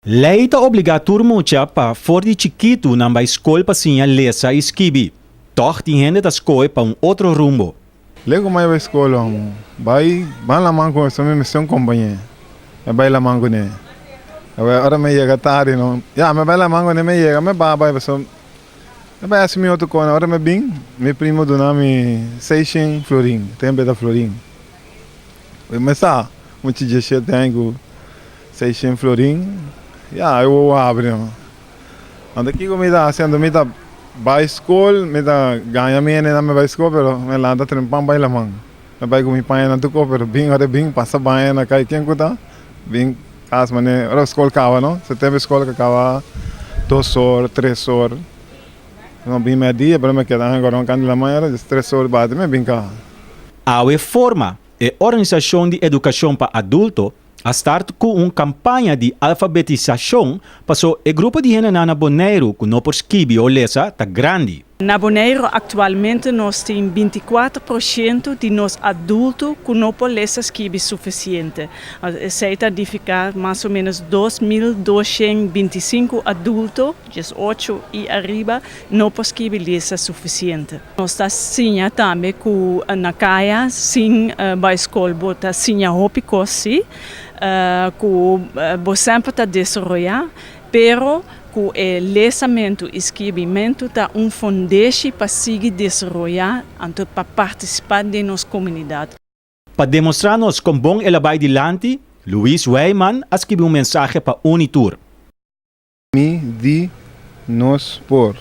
Lei ta obligá tur mucha pa for di chikitu nan bai skol pa siña lesa i skibi. Tòg tin hende ta skohe pa un otro rumbo. Lei ku mai bai skol amo bai ban laman ku mi mester un kompañé mi bai laman kuné ora mi yega tardi no ya mi bai laman kuné mi yega mi ba bai pasobra mi bai hasi mi otro kos ora mi bin mi primo duna mi seishen florin tempu e ta florin mi sa mucha diesshete aña ku Seishen florin, ya, e wowo habri no. Anto kiko mi ta hasi? Anto mi ta bai skol, mi ta gaña mi hendenan mi bai skol, pero mi lanta trempan bai laman. Mi bai ku mi pañanan tur kos, pero bin ora bin pasa baña na kai ken ku ta bin kas manera ora skol kaba no. Se tempu skol ka kaba dos or, tres or. No bin mèrdia, pero mi keda ankor un kant di laman era tres or bati mi bin kaba. Awe forma e Organisashon di Edukashon pa Adulto a start ku un kampaña di alfabetisashon paso e grupo di hendenan na Boneiru ku no por skibi o lesa ta grandi. Na Boneiru aktualmente nos tin bintikuater por shento di nos adulto ku no por lesa skibi sufisiente. Esei ta nifiká mas o ménos 2225 adulto, 18 i ariba, no por skibi lesa sufisiente. Nos ta siña tambe ku na kaya sin bai skol bo ta siña hopi kos si, ku bo semper ta desaroyá, pero ku e lesamentu i skirbimentu ta un fundeshi pa sigui desaroyá anto pa partisipá den nos komunidat. Pa demostrá nos kon bon el a bai dilanti, Luis Wijman a skibi un mensahe pa un i tur. Mi di nos por.